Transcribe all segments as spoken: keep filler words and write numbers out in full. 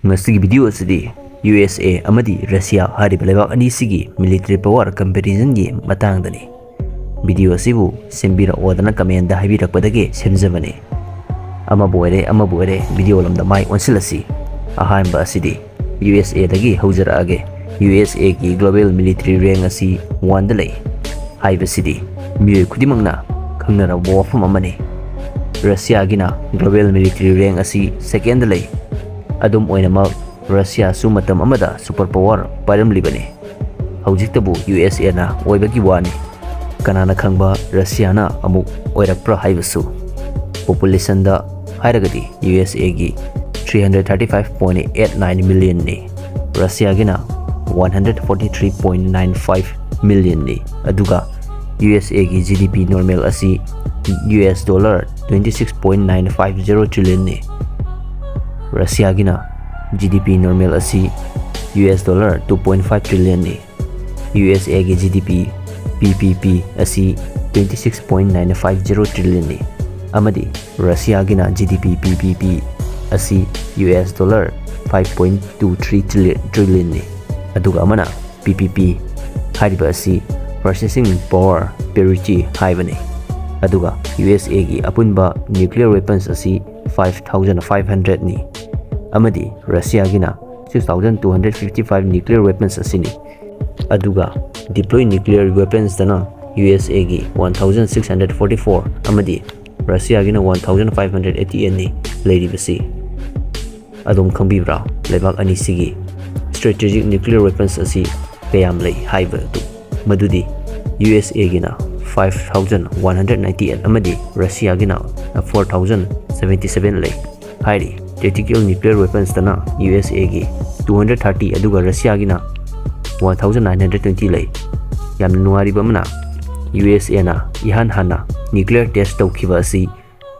ꯉꯁꯤꯒꯤ ꯚꯤꯗꯤꯑꯣ ꯑꯁꯤꯗꯤ U S ꯑꯦ ꯑꯃꯗꯤ ꯔꯁꯤꯌꯥ ꯍꯥꯏꯔꯤꯕ ꯂꯩꯕꯥꯛ ꯑꯅꯤꯁꯤꯒꯤ military power comparisonꯒꯤ ꯃꯇꯥꯡꯗꯅꯤ꯫ ꯚꯤꯗꯤꯑꯣ ꯑꯁꯤꯕꯨ ꯁꯦꯝꯕꯤꯔꯛꯑꯣꯗꯅ commentꯗ ꯍꯥꯏꯕꯤꯔꯛꯄꯗꯒꯤ ꯁꯦꯝꯖꯕꯅꯤ꯫ ꯑꯃꯕꯨ ꯑꯣꯏꯔꯦ ꯑꯃꯕꯨ ꯑꯣꯏꯔꯦ, ꯚꯤꯗꯤꯑꯣ ꯂꯝꯗ ꯃꯥꯏ ꯑꯣꯟꯁꯤꯜꯂꯁꯤ꯫ ꯑꯍꯥꯟꯕ ꯑꯁꯤꯗꯤ ꯌꯨ ꯑꯦꯁ ꯑꯦꯗꯒꯤ ꯍꯧꯖꯔꯛꯑꯒꯦ꯫ ꯌꯨ ꯑꯦꯁ ꯑꯦꯒꯤ global military rank ꯑꯁꯤ oneꯗ ꯂꯩ ꯍꯥꯏꯕꯁꯤꯗꯤ ꯃꯤꯑꯣꯏ ꯈꯨꯗꯤꯡꯃꯛꯅ ꯈꯪꯅꯔꯕ ꯋꯥꯐꯝ ꯑꯃꯅꯤ꯫ ꯔꯁꯤꯌꯥꯒꯤꯅ global military rank ꯑꯁꯤ secondꯗ ꯂꯩ꯫ ꯑꯗꯨꯝ ꯑꯣꯏꯅꯃꯛ, ꯔꯁꯤꯌꯥꯁꯨ ꯃꯇꯝ ꯑꯃꯗ super power ꯄꯥꯏꯔꯝꯂꯤꯕꯅꯤ꯫ ꯍꯧꯖꯤꯛꯇꯕꯨ ꯌꯨ ꯑꯦꯁ ꯑꯦꯅ ꯑꯣꯏꯕꯒꯤ ꯋꯥꯅꯤ꯫ ꯀꯅꯥꯅ ꯈꯪꯕ ꯔꯁꯤꯌꯥꯅ ꯑꯃꯨꯛ ꯑꯣꯏꯔꯛꯄ꯭ꯔꯥ ꯍꯥꯏꯕꯁꯨ꯫ Populationꯗ ꯍꯥꯏꯔꯒꯗꯤ ꯌꯨ ꯑꯦꯁ ꯑꯦꯒꯤ three hundred thirty five point eight nine millionꯅꯤ, ꯔꯁꯤꯌꯥꯒꯤꯅ one hundred forty three point nine five millionꯅꯤ꯫ ꯑꯗꯨꯒ ꯌꯨ ꯑꯦꯁ ꯑꯦꯒꯤ G D P normal ꯑꯁꯤ U S dollar twenty six point nine five zero trillionꯅꯤ꯫ ꯔꯁꯤꯌꯥꯒꯤꯅ G D P normal ꯑꯁꯤ U S dollar two point five trillionꯅꯤ꯫ U S ꯑꯦꯒꯤ G D P, P P P ꯑꯁꯤ twenty six point nine five zero trillionꯅꯤ, ꯑꯃꯗꯤ ꯔꯁꯤꯌꯥꯒꯤꯅ G D P, P P P ꯑꯁꯤ U S dollar five point two three trillionꯅꯤ꯫ ꯑꯗꯨꯒ ꯑꯃꯅ P P P ꯍꯥꯏꯔꯤꯕ ꯑꯁꯤ purchasing power parity ꯍꯥꯏꯕꯅꯤ꯫ ꯑꯗꯨꯒ ꯌꯨ ꯑꯦꯁ ꯑꯦꯒꯤ ꯑꯄꯨꯟꯕ nuclear weapons ꯑꯁꯤ five thousand five hundredꯅꯤ, ꯑꯃꯗꯤ ꯔꯁꯤꯌꯥꯒꯤꯅ six thousand two hundred fifty five nuclear weapons ꯑꯁꯤꯅꯤ꯫ ꯑꯗꯨꯒ deploy nuclear weaponsꯇꯅ ꯌꯨ ꯑꯦꯁ ꯑꯦꯒꯤ one thousand six hundred forty four ꯑꯃꯗꯤ ꯔꯁꯤꯌꯥꯒꯤꯅ one thousand five hundred eighty eightꯅꯤ ꯂꯩꯔꯤꯕꯁꯤ꯫ ꯑꯗꯨꯝ ꯈꯪꯕꯤꯕ꯭ꯔꯥ? ꯂꯩꯕꯥꯛ ꯑꯅꯤꯁꯤꯒꯤ strategic nuclear weapons ꯑꯁꯤ ꯀꯌꯥꯝ ꯂꯩ ꯍꯥꯏꯕꯗꯨ? ꯃꯗꯨꯗꯤ ꯌꯨ ꯑꯦꯁ ꯑꯦꯒꯤꯅ five thousand one hundred ninety eight ꯑꯃꯗꯤ ꯔꯁꯤꯌꯥꯒꯤꯅ four thousand seventy seven ꯂꯩ꯫ ꯍꯥꯏꯔꯤ꯫ Tactical nuclear weaponsꯇꯅ ꯌꯨ ꯑꯦꯁ ꯑꯦꯒꯤ two hundred thirty ꯑꯗꯨꯒ ꯔꯁꯤꯌꯥꯒꯤꯅ one thousand nine hundred twenty ꯂꯩ꯫ ꯌꯥꯝꯅ ꯅꯨꯡꯉꯥꯏꯔꯤꯕ ꯑꯃꯅ, ꯌꯨ ꯑꯦꯁ ꯑꯦꯅ ꯏꯍꯥꯟ ꯍꯥꯟꯅ nuclear test ꯇꯧꯈꯤꯕ ꯑꯁꯤ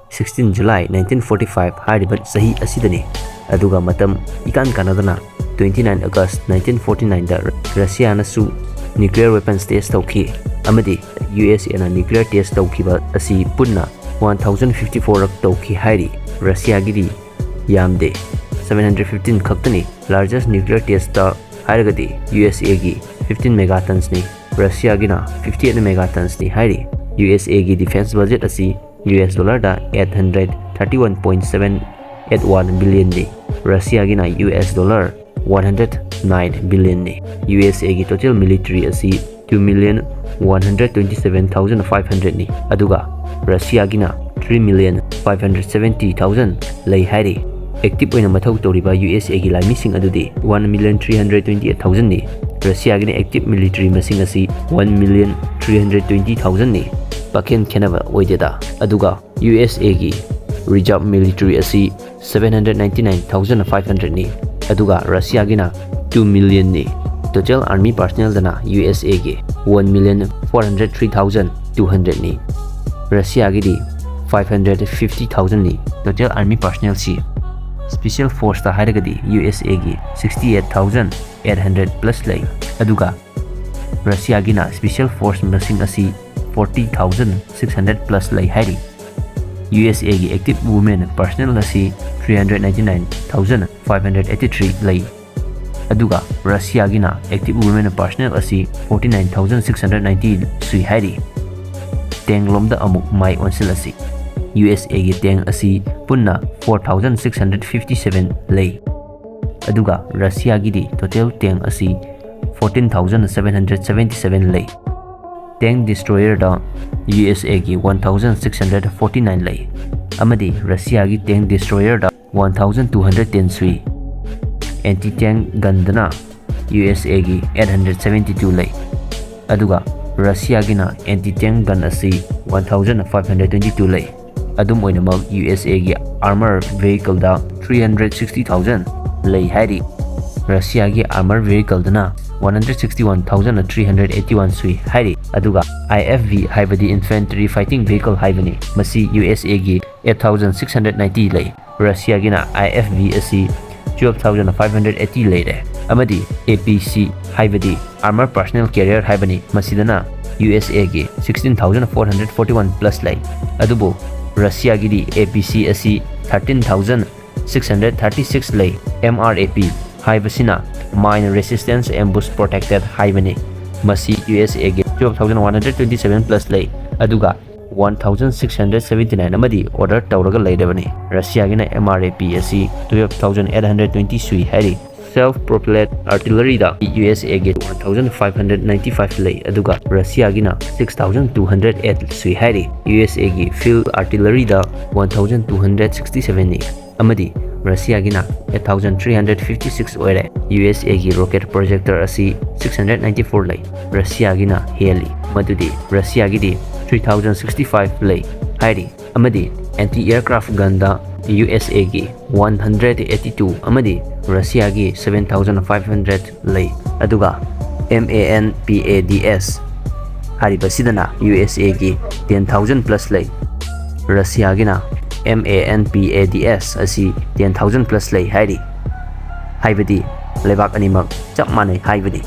sixteen July nineteen forty five ꯍꯥꯏꯔꯤꯕ ꯆꯍꯤ ꯑꯁꯤꯗꯅꯤ꯫ ꯑꯗꯨꯒ ꯃꯇꯝ ꯏꯀꯥꯟ ꯀꯥꯟꯅꯗꯅ twenty nine August nineteen forty nineꯗ ꯔꯁꯤꯌꯥꯅꯁꯨ nuclear weapons test ꯇꯧꯈꯤ, ꯑꯃꯗꯤ ꯌꯨ ꯑꯦꯁ ꯑꯦꯅ nuclear test ꯇꯧꯈꯤꯕ ꯑꯁꯤ ꯄꯨꯟꯅ one thousand fifty four ꯔꯛ ꯇꯧꯈꯤ ꯍꯥꯏꯔꯤ꯫ ꯔꯁꯤꯌꯥꯒꯤꯗꯤ ꯌꯥꯝꯗꯦ, seven hundred fifteen ꯈꯛꯇꯅꯤ꯫ Largest nuclear test ꯍꯥꯏꯔꯒꯗꯤ ꯌꯨ ꯑꯦꯁ ꯑꯦꯒꯤ fifteen megatonsꯅꯤ, ꯔꯁꯤꯌꯥꯒꯤꯅ fifty eight megatonsꯅꯤ ꯍꯥꯏꯔꯤ꯫ ꯌꯨ ꯑꯦꯁ ꯑꯦꯒꯤ defense budget ꯑꯁꯤ ꯌꯨ ꯑꯦꯁ dollarꯗ eight hundred thirty one point seven eight one billionꯅꯤ, ꯔꯁꯤꯌꯥꯒꯤꯅ U S dollar one hundred nine billionꯅꯤ꯫ ꯌꯨ ꯑꯦꯁ ꯑꯦꯒꯤ total military ꯑꯁꯤ two million one hundred twenty seven thousand five hundredꯅꯤ, ꯑꯗꯨꯒ ꯔꯁꯤꯌꯥꯒꯤꯅ three million five hundred seventy thousand ꯂꯩ ꯍꯥꯏꯔꯤ꯫ Active ꯑꯣꯏꯅ ꯃꯊꯧ ꯇꯧꯔꯤꯕ ꯌꯨ ꯑꯦꯁ ꯑꯦꯒꯤ ꯂꯥꯟꯃꯤꯁꯤꯡ ꯑꯗꯨꯗꯤ one million three hundred twenty eight thousandꯅꯤ, ꯔꯁꯤꯌꯥꯒꯤꯅ active military ꯃꯁꯤꯡ ꯑꯁꯤ one million three hundred twenty thousandꯅꯤ꯫ ꯄꯥꯛꯈꯦꯟ ꯈꯦꯟꯅꯕ ꯑꯣꯏꯗꯦꯗ꯫ ꯑꯗꯨꯒ ꯌꯨ ꯑꯦꯁ ꯑꯦꯒꯤ reserve military ꯑꯁꯤ seven hundred ninety nine thousand five hundredꯅꯤ, ꯑꯗꯨꯒ ꯔꯁꯤꯌꯥꯒꯤꯅ two millionꯅꯤ꯫ Total army personnelꯗꯅ ꯌꯨ ꯑꯦꯁ ꯑꯦꯒꯤ one million four hundred three thousand two hundredꯅꯤ, ꯔꯁꯤꯌꯥꯒꯤꯗꯤ five hundred fifty thousandꯅꯤ꯫ Total army personnelꯁꯤ special forceꯇ ꯍꯥꯏꯔꯒꯗꯤ ꯌꯨ ꯑꯦꯁ ꯑꯦꯒꯤ sixty eight thousand eight hundred plus ꯂꯩ, ꯑꯗꯨꯒ ꯔꯁꯤꯌꯥꯒꯤꯅ special force ꯃꯁꯤꯡ ꯑꯁꯤ forty thousand six hundred plus ꯂꯩ ꯍꯥꯏꯔꯤ꯫ ꯌꯨ ꯑꯦꯁ ꯑꯦꯒꯤ active women personnel ꯑꯁꯤ three hundred ninety nine thousand five hundred eighty three ꯂꯩ, ꯑꯗꯨꯒ ꯔꯁꯤꯌꯥꯒꯤꯅ active women personnel ꯑꯁꯤ forty nine thousand six hundred ninety ꯁꯨꯏ ꯍꯥꯏꯔꯤ꯫ Tank ꯂꯣꯝꯗ ꯑꯃꯨꯛ ꯃꯥꯏ ꯑꯣꯟꯁꯤꯜꯂꯁꯤ꯫ ꯌꯨ ꯑꯦꯁ ꯑꯦꯒꯤ tank ꯑꯁꯤ ꯄꯨꯟꯅ four thousand six hundred fifty seven ꯂꯩ, ꯑꯗꯨꯒ ꯔꯁꯤꯌꯥꯒꯤꯗꯤ total tank ꯑꯁꯤ fourteen thousand seven hundred seventy seven ꯂꯩ꯫ Tank destroyerꯗ ꯌꯨ ꯑꯦꯁ ꯑꯦꯒꯤ one thousand six hundred forty nine ꯂꯩ, ꯑꯃꯗꯤ ꯔꯁꯤꯌꯥꯒꯤ tank destroyerꯗ one thousand two hundred ten ꯁꯨꯏ꯫ Anti tank gunꯗꯅ ꯌꯨ ꯑꯦꯁ ꯑꯦꯒꯤ eight hundred seventy two ꯂꯩ, ꯑꯗꯨꯒ ꯔꯁꯤꯌꯥꯒꯤꯅ anti tank gun ꯑꯁꯤ one thousand five hundred twenty two ꯂꯩ꯫ ꯑꯗꯨꯝ ꯑꯣꯏꯅꯃꯛ, ꯌꯨ ꯑꯦꯁ ꯑꯦꯒꯤ armor vehicleꯗ three hundred sixty thousand ꯂꯩ ꯍꯥꯏꯔꯤ꯫ ꯔꯁꯤꯌꯥꯒꯤ armor vehicleꯗꯅ one hundred sixty one thousand three hundred eighty one ꯁꯨꯏ ꯍꯥꯏꯔꯤ꯫ ꯑꯗꯨꯒ I F V ꯍꯥꯏꯕꯗꯤ infantry fighting vehicle ꯍꯥꯏꯕꯅꯤ꯫ ꯃꯁꯤ ꯌꯨ ꯑꯦꯁ ꯑꯦꯒꯤ eight thousand six hundred ninety ꯂꯩ꯫ ꯔꯁꯤꯌꯥꯒꯤꯅ I F V ꯑꯁꯤ twelve thousand five hundred eighty ꯂꯩꯔꯦ, ꯑꯃꯗꯤ A P C ꯍꯥꯏꯕꯗꯤ armor personnel carrier ꯍꯥꯏꯕꯅꯤ꯫ ꯃꯁꯤꯗꯅ ꯌꯨ ꯑꯦꯁ ꯑꯦꯒꯤ sixteen thousand four hundred forty one plus ꯂꯩ, ꯑꯗꯨꯕꯨ ꯔꯁꯤꯌꯥꯒꯤꯗꯤ A P C ꯑꯁꯤ thirteen thousand six hundred thirty six ꯂꯩ꯫ M R A P ꯍꯥꯏꯕꯁꯤꯅ Mine Resistance Ambush Protected ꯍꯥꯏꯕꯅꯤ꯫ ꯃꯁꯤ U S A ꯒꯤ twelve thousand one hundred twenty seven plus ꯂꯩ, ꯑꯗꯨꯒ one thousand six hundred seventy nine ꯑꯃꯗꯤ order ꯇꯧꯔꯒ ꯂꯩꯔꯕꯅꯤ꯫ ꯔꯁꯤꯌꯥꯒꯤꯅ M R A P ꯑꯁꯤ twelve thousand eight hundred twenty ꯁꯨꯏ ꯍꯥꯏꯔꯤ꯫ Self Propelled Artillery the U S A ꯒꯤ one thousand five hundred ninety five ꯂꯩ, ꯑꯗꯨꯒ ꯔꯁꯤꯌꯥꯒꯤꯅ six thousand two hundred eight ꯁꯨꯏ ꯍꯥꯏꯔꯤ꯫ U S A ꯒꯤ Field Artillery ꯗ one thousand two hundred sixty seven ꯅꯤ, ꯑꯃꯗꯤ ꯔꯁꯤꯌꯥꯒꯤꯅ eight thousand three hundred fifty six ꯑꯣꯏꯔꯦ꯫ U S A ꯒꯤ Rocket Projectile ꯑꯁꯤ six hundred ninety four ꯂꯩ, ꯔꯁꯤꯌꯥꯒꯤꯅ ꯍꯦꯜꯂꯤ, ꯃꯗꯨꯗꯤ ꯔꯁꯤꯌꯥꯒꯤꯗꯤ three thousand sixty five ꯂꯩ ꯍꯥꯏꯔꯤ꯫ ꯑꯃꯗꯤ Anti Aircraft Gun the U S A ꯒꯤ one hundred eighty two ꯑꯃꯗꯤ ꯔꯁꯤꯌꯥꯒꯤ seven thousand five hundred ꯂꯩ꯫ ꯑꯗꯨꯒ M A N P A D S ꯍꯥꯏꯔꯤꯕꯁꯤꯗꯅ U S A ꯒꯤ ten thousand plus ꯂꯩ꯫ ꯔꯁꯤꯌꯥꯒꯤꯅ M A N P A D S ꯑꯁꯤ ten thousand plus ꯂꯩ ꯍꯥꯏꯔꯤ꯫ ꯍꯥꯏꯕꯗꯤ ꯂꯩꯕꯥꯛ ꯑꯅꯤꯃꯛ ꯆꯞ ꯃꯥꯟꯅꯩ ꯍꯥꯏꯕꯅꯤ꯫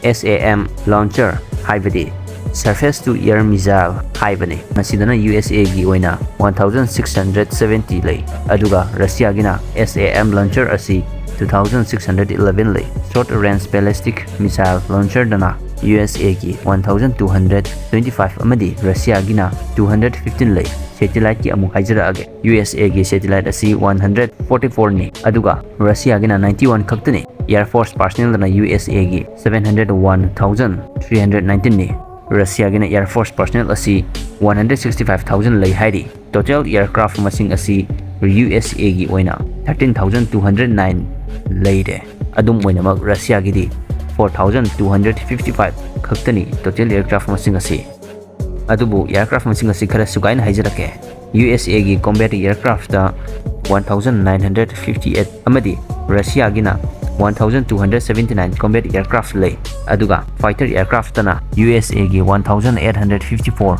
S A M Launcher ꯍꯥꯏꯕꯗꯤ Surface to Air Missile ꯍꯥꯏꯕꯅꯤ꯫ ꯃꯁꯤꯗꯅ U S A ꯒꯤ ꯑꯣꯏꯅ one thousand six hundred seventy ꯂꯩ, ꯑꯗꯨꯒ ꯔꯁꯤꯌꯥꯒꯤꯅ S A M Launcher ꯑꯁꯤ two thousand six hundred eleven ꯂꯩ꯫ Short Range Ballistic Missile Launcher ꯗꯅ U S A ꯒꯤ one thousand two hundred twenty five ꯑꯃꯗꯤ ꯔꯁꯤꯌꯥꯒꯤꯅ two hundred fifteen ꯂꯩ꯫ Satellite ꯀꯤ ꯑꯃꯨꯛ ꯍꯥꯏꯖꯔꯛꯑꯒꯦ꯫ U S A ꯒꯤ satellite ꯑꯁꯤ one hundred forty four ꯅꯤ, ꯑꯗꯨꯒ ꯔꯁꯤꯌꯥꯒꯤꯅ ninety one ꯈꯛꯇꯅꯤ꯫ Air Force Personnel ꯗꯅ U S A ꯒꯤ seven hundred one thousand three hundred nineteen ꯅꯤ꯫ ꯔꯁꯤꯌꯥꯒꯤꯅ Air Force Personnel ꯑꯁꯤ one hundred sixty five thousand ꯂꯩ ꯍꯥꯏꯔꯤ꯫ Total Aircraft ꯃꯁꯤꯡ ꯑꯁꯤ U S A ꯒꯤ ꯑꯣꯏꯅ thirteen thousand two hundred nine ꯂꯩꯔꯦ꯫ ꯑꯗꯨꯝ ꯑꯣꯏꯅꯃꯛ ꯔꯁꯤꯌꯥꯒꯤꯗꯤ four thousand two hundred fifty five ꯈꯛꯇꯅꯤ total aircraft ꯃꯁꯤꯡ ꯑꯁꯤ꯫ ꯑꯗꯨꯕꯨ aircraft ꯃꯁꯤꯡ ꯑꯁꯤ ꯈꯔ ꯁꯨꯒꯥꯏꯅ ꯍꯥꯏꯖꯔꯛꯀꯦ꯫ U S A ꯒꯤ Combat Aircraft ꯇ one thousand nine hundred fifty eight ꯑꯃꯗꯤ ꯔꯁꯤꯌꯥꯒꯤꯅ one thousand two hundred seventy nine Combat Aircraft ꯂꯩ, ꯑꯗꯨꯒ Fighter Aircraft ꯇꯅ U S A ꯒꯤ one thousand eight hundred fifty four,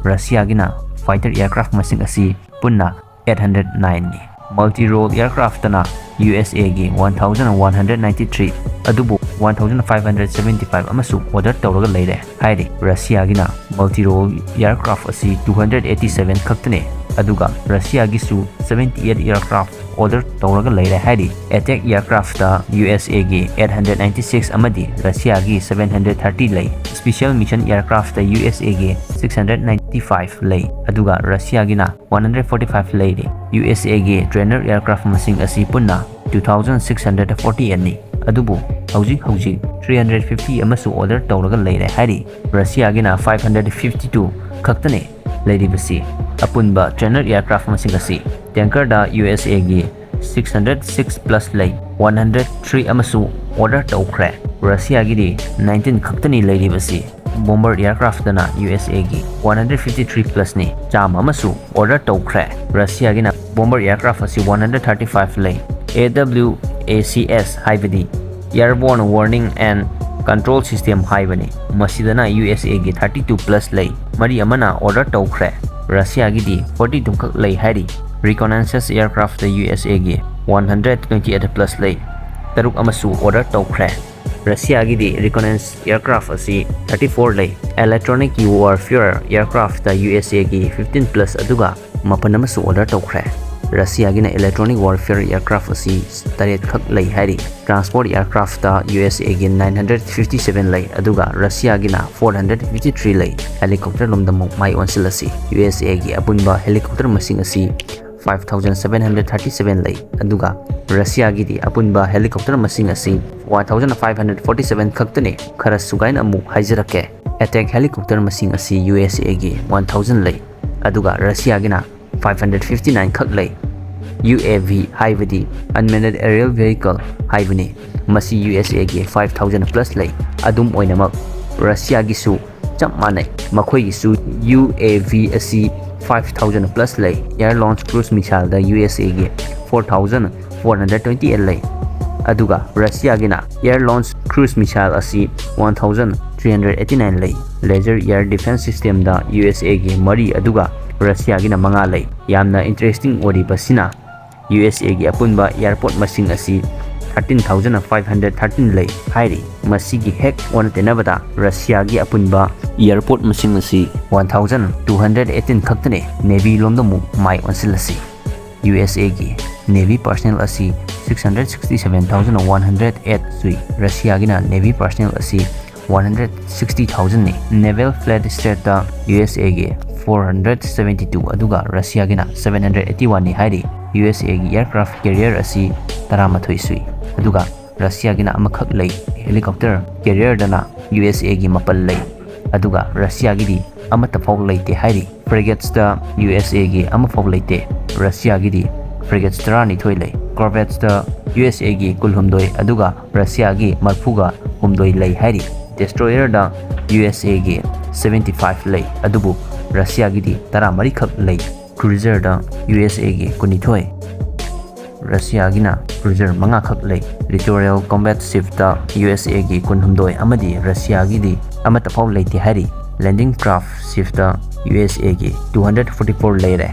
ꯔꯁꯤꯌꯥꯒꯤꯅ Fighter Aircraft ꯃꯁꯤꯡ ꯑꯁꯤ ꯄꯨꯟꯅ eight hundred nine ꯅꯤ꯫ Multi Role Aircraft ꯇꯅ U S A ꯒꯤ one thousand one hundred ninety three, ꯑꯗꯨꯕꯨ one thousand five hundred seventy five ꯑꯃꯁꯨ order ꯇꯧꯔꯒ ꯂꯩꯔꯦ ꯍꯥꯏꯔꯤ꯫ ꯔꯁꯤꯌꯥꯒꯤꯅ Multi Role Aircraft ꯑꯁꯤ two hundred eighty seven ꯈꯛꯇꯅꯤ, ꯑꯗꯨꯒ ꯔꯁꯤꯌꯥꯒꯤꯁꯨ seventy eight aircraft order ꯇꯧꯔꯒ ꯂꯩꯔꯦ ꯍꯥꯏꯔꯤ꯫ Attack aircraftꯇ USAꯒꯤ eight hundred ninety six ꯑꯃꯗꯤ Russiaꯒꯤ seven hundred thirty ꯂꯩ꯫ Special mission aircraftꯇ USAꯒꯤ six hundred ninety five ꯂꯩ, ꯑꯗꯨꯒ Russiaꯒꯤꯅ one hundred forty five ꯂꯩꯔꯤ꯫ USAꯒꯤ trainer aircraft ꯃꯁꯤꯡ ꯑꯁꯤ ꯄꯨꯟꯅ two thousand six hundred forty eight ꯅꯤ꯫ ꯑꯗꯨꯕꯨ ꯍꯧꯖꯤꯛ ꯍꯧꯖꯤꯛ three hundred fifty ꯑꯃꯁꯨ order ꯇꯧꯔꯒ ꯂꯩꯔꯦ ꯍꯥꯏꯔꯤ꯫ Russiaꯒꯤꯅ five hundred fifty two ꯈꯛꯇꯅꯤ ꯂꯩꯔꯤꯕꯁꯤ꯫ ꯑꯄꯨꯟꯕ trainer aircraft ꯃꯁꯤꯡ ꯑꯁꯤ tankerꯗ USAꯒꯤ six hundred six plus ꯂꯩ, one hundred three ꯑꯃꯁꯨ order ꯇꯧꯈ꯭ꯔꯦ꯫ Russiaꯒꯤꯗꯤ nineteen ꯈꯛꯇꯅꯤ ꯂꯩꯔꯤꯕꯁꯤ꯫ Bomber aircraftꯇꯅ USAꯒꯤ one hundred fifty three plusꯅꯤ, ꯆꯥꯝꯃ ꯑꯃꯁꯨ order ꯇꯧꯈ꯭ꯔꯦ꯫ Russiaꯒꯤꯅ bomber aircraft ꯑꯁꯤ one hundred thirty five ꯂꯩ꯫ AWACS ꯍꯥꯏꯕꯗꯤ Airborne Warning and Control System ꯍꯥꯏꯕꯅꯤ꯫ ꯃꯁꯤꯗꯅ USAꯒꯤ thirty two plus ꯂꯩ, ꯃꯔꯤ ꯑꯃꯅ order ꯇꯧꯈ꯭ꯔꯦ꯫ Russiaꯒꯤꯗꯤ forty two ꯈꯛ ꯂꯩ ꯍꯥꯏꯔꯤ꯫ Reconnaissance aircraftꯇ USAꯒꯤ one hundred twenty eight plus ꯂꯩ, ꯇꯔꯨꯛ ꯑꯃꯁꯨ order ꯇꯧꯈ꯭ꯔꯦ꯫ Russiaꯒꯤꯗꯤ reconnaissance aircraft ꯑꯁꯤ thirty four ꯂꯩ꯫ Electronic warfare aircraftꯇ USAꯒꯤ fifteen plus, ꯑꯗꯨꯒ ꯃꯥꯄꯟ ꯑꯃꯁꯨ order ꯇꯧꯈ꯭ꯔꯦ꯫ Russiaꯒꯤꯅ electronic warfare aircraft ꯑꯁꯤ ꯇꯔꯦꯠ ꯈꯛ ꯂꯩ ꯍꯥꯏꯔꯤ꯫ Transport aircraftꯇ USAꯒꯤ nine hundred fifty seven ꯂꯩ, ꯑꯗꯨꯒ Russiaꯒꯤꯅ four hundred fifty three ꯂꯩ꯫ Helicopter ꯂꯣꯝꯗ ꯑꯃꯨꯛ ꯃꯥꯏ ꯑꯣꯟꯁꯤꯜꯂꯁꯤ꯫ USAꯒꯤ ꯑꯄꯨꯟꯕ helicopter ꯃꯁꯤꯡ ꯑꯁꯤ five thousand seven hundred thirty seven ꯂꯩ, ꯑꯗꯨꯒ Russiaꯒꯤꯗꯤ ꯑꯄꯨꯟꯕ helicopter ꯃꯁꯤꯡ ꯑꯁꯤ one thousand five hundred forty seven ꯈꯛꯇꯅꯤ꯫ ꯈꯔ ꯁꯨꯒꯥꯏꯅ ꯑꯃꯨꯛ ꯍꯥꯏꯖꯔꯛꯀꯦ꯫ Attack helicopter ꯃꯁꯤꯡ ꯑꯁꯤ USAꯒꯤ one thousand ꯂꯩ, ꯑꯗꯨꯒ Russiaꯒꯤꯅ five hundred fifty nine ꯈꯛ ꯂꯩ꯫ UAV ꯍꯥꯏꯕꯗꯤ Unmanned Aerial Vehicle ꯍꯥꯏꯕꯅꯤ꯫ ꯃꯁꯤ USAꯒꯤ five thousand plus ꯂꯩ꯫ ꯑꯗꯨꯝ ꯑꯣꯏꯅꯃꯛ, Russiaꯒꯤꯁꯨ ꯆꯞ ꯃꯥꯟꯅꯩ꯫ ꯃꯈꯣꯏꯒꯤꯁꯨ UAV ꯑꯁꯤ five thousand plus ꯂꯩ꯫ Air Launched Cruise Missileꯗ USAꯒꯤ four thousand four hundred twenty eight ꯂꯩ, ꯑꯗꯨꯒ Russiaꯒꯤꯅ Air Launched Cruise Missile ꯑꯁꯤ one thousand three hundred eighty nine ꯂꯩ꯫ Laser Air Defense Systemꯗ USAꯒꯤ ꯃꯔꯤ, ꯑꯗꯨꯒ Russiaꯒꯤꯅ ꯃꯉꯥ ꯂꯩ꯫ ꯌꯥꯝꯅ interesting ꯑꯣꯏꯔꯤꯕꯁꯤꯅ, USAꯒꯤ ꯑꯄꯨꯟꯕ airport ꯃꯁꯤꯡ ꯑꯁꯤ thirteen thousand five hundred thirteen ꯂꯩ ꯍꯥꯏꯔꯤ꯫ ꯃꯁꯤꯒꯤ ꯍꯦꯛ ꯑꯣꯟꯅ ꯇꯩꯅꯕꯗ, Russiaꯒꯤ ꯑꯄꯨꯟꯕ airport ꯃꯁꯤꯡ ꯑꯁꯤ one thousand two hundred eighteen ꯈꯛꯇꯅꯤ꯫ Navy ꯂꯣꯝꯗ ꯑꯃꯨꯛ ꯃꯥꯏ ꯑꯣꯟꯁꯤꯜꯂꯁꯤ꯫ ꯌꯨ ꯑꯦꯁ ꯑꯦꯒꯤ Navy personnel ꯑꯁꯤ six hundred sixty seven thousand one hundred eight ꯁꯨꯏ꯫ ꯔꯁꯤꯌꯥꯒꯤꯅ Navy personnel ꯑꯁꯤ one hundred sixty thousand ꯅꯤ꯫ Naval fleet strength ꯇ ꯌꯨ ꯑꯦꯁ ꯑꯦꯒꯤ four hundred seventy two, ꯑꯗꯨꯒ ꯔꯁꯤꯌꯥꯒꯤꯅ seven hundred eighty one ꯅꯤ ꯍꯥꯏꯔꯤ꯫ ꯌꯨ ꯑꯦꯁ ꯑꯦꯒꯤ aircraft carrier ꯑꯁꯤ ꯇꯔꯥꯃꯥꯊꯣꯏ ꯁꯨꯏ, ꯑꯗꯨꯒ ꯔꯁꯤꯌꯥꯒꯤꯅ ꯑꯃꯈꯛ ꯂꯩ꯫ Helicopter carrier ꯗꯅ ꯌꯨ ꯑꯦꯁ ꯑꯦꯒꯤ ꯃꯥꯄꯜ ꯂꯩ, ꯑꯗꯨꯒ ꯔꯁꯤꯌꯥꯒꯤꯗꯤ ꯑꯃꯠꯇ ꯐꯥꯎ ꯂꯩꯇꯦ ꯍꯥꯏꯔꯤ꯫ Frigates ꯇ ꯌꯨ ꯑꯦꯁ ꯑꯦꯒꯤ ꯑꯃꯐꯥꯎ ꯂꯩꯇꯦ, ꯔꯁꯤꯌꯥꯒꯤꯗꯤ frigates ꯇꯔꯥꯅꯤꯊꯣꯏ ꯂꯩ꯫ Corvettes ꯇ ꯌꯨ ꯑꯦꯁ ꯑꯦꯒꯤ ꯀꯨꯟꯍꯨꯝꯗꯣꯏ, ꯑꯗꯨꯒ ꯔꯁꯤꯌꯥꯒꯤ ꯃꯔꯤꯐꯨꯒ ꯍꯨꯝꯗꯣꯏ ꯂꯩ ꯍꯥꯏꯔꯤ꯫ Destroyer ꯗ ꯌꯨ ꯑꯦꯁ ꯑꯦꯒꯤ seventy five ꯂꯩ, ꯑꯗꯨꯕꯨ ꯔꯁꯤꯌꯥꯒꯤꯗꯤ ꯇꯔꯥꯃꯔꯤꯈꯛ ꯂꯩ꯫ Cruiser ꯗ ꯌꯨ ꯑꯦꯁ ꯑꯦꯒꯤ ꯀꯨꯟꯅꯤꯊꯣꯏ, ꯔꯁꯤꯌꯥꯒꯤꯅ cruiser ꯃꯉꯥꯈꯛ ꯂꯩ꯫ Littoral combat ship ꯇ ꯌꯨ ꯑꯦꯁ ꯑꯦꯒꯤ ꯀꯨꯟꯍꯨꯝꯗꯣꯏ ꯑꯃꯗꯤ ꯔꯁꯤꯌꯥꯒꯤꯗꯤ ꯑꯃꯠꯇ ꯐꯥꯎ ꯂꯩꯇꯦ ꯍꯥꯏꯔꯤ꯫ Landing craft ship ꯇ ꯌꯨ ꯑꯦꯁ ꯑꯦꯒꯤ two hundred forty four ꯂꯩꯔꯦ,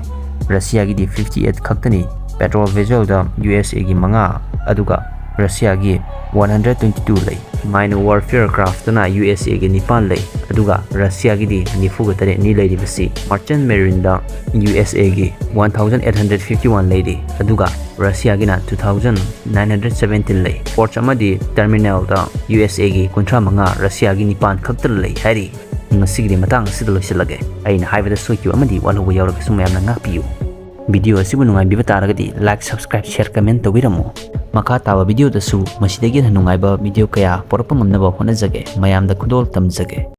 ꯔꯁꯤꯌꯥꯒꯤꯗꯤ fifty eight ꯈꯛꯇꯅꯤ꯫ Patrol vessel ꯗ ꯌꯨ ꯑꯦꯁ ꯑꯦꯒꯤ ꯃꯉꯥ, ꯑꯗꯨꯒ ꯔꯁꯤꯌꯥꯒꯤ one hundred twenty two ꯂꯩ꯫ Mine warfare craft ꯇꯅ ꯌꯨ ꯑꯦꯁ ꯑꯦꯒꯤ ꯅꯤꯄꯥꯟ ꯂꯩ, ꯑꯗꯨꯒ ꯔꯁꯤꯌꯥꯒꯤꯗꯤ ꯅꯤꯐꯨꯒ ꯇꯔꯦꯠꯅꯤ ꯂꯩꯔꯤꯕꯁꯤ꯫ Merchant marine ꯗ ꯌꯨ ꯑꯦꯁ ꯑꯦꯒꯤ one thousand eight hundred fifty one ꯂꯩꯔꯤ, ꯑꯗꯨꯒ ꯔꯁꯤꯌꯥꯒꯤꯅ two thousand nine hundred seventeen ꯂꯩ꯫ Ports ꯑꯃꯗꯤ terminal ꯗ ꯌꯨ ꯑꯦꯁ ꯑꯦꯒꯤ ꯀꯨꯟꯊ꯭ꯔꯥ ꯃꯉꯥ, ꯔꯁꯤꯌꯥꯒꯤ ꯅꯤꯄꯥꯟ ꯈꯛꯇ ꯂꯩ ꯍꯥꯏꯔꯤ꯫ ꯉꯁꯤꯒꯤꯗꯤ ꯃꯇꯥꯡ ꯑꯁꯤꯗ ꯂꯣꯏꯁꯤꯜꯂꯒꯦ꯫ ꯑꯩꯅ ꯍꯥꯏꯕꯗ ꯁꯣꯏꯈꯤꯕ ꯑꯃꯗꯤ ꯋꯥꯠꯍꯧꯕ ꯌꯥꯎꯔꯒꯁꯨ ꯃꯌꯥꯝꯅ ꯉꯥꯛꯄꯤꯌꯨ꯫ Video ꯑꯁꯤꯕꯨ ꯅꯨꯡꯉꯥꯏꯕꯤꯕ ꯇꯥꯔꯒꯗꯤ like, subscribe, share, comment ꯇꯧꯕꯤꯔꯝꯃꯨ꯫ ꯃꯈꯥ ꯇꯥꯕ video ꯗꯁꯨ ꯃꯁꯤꯗꯒꯤ ꯍꯦꯟꯅ ꯅꯨꯡꯉꯥꯏꯕ video ꯀꯌꯥ ꯄꯨꯔꯛꯄ ꯉꯝꯅꯕ ꯍꯣꯠꯅꯖꯒꯦ꯫ ꯃꯌꯥꯝꯗ ꯈꯨꯗꯣꯜ ꯇꯝꯖꯒꯦ꯫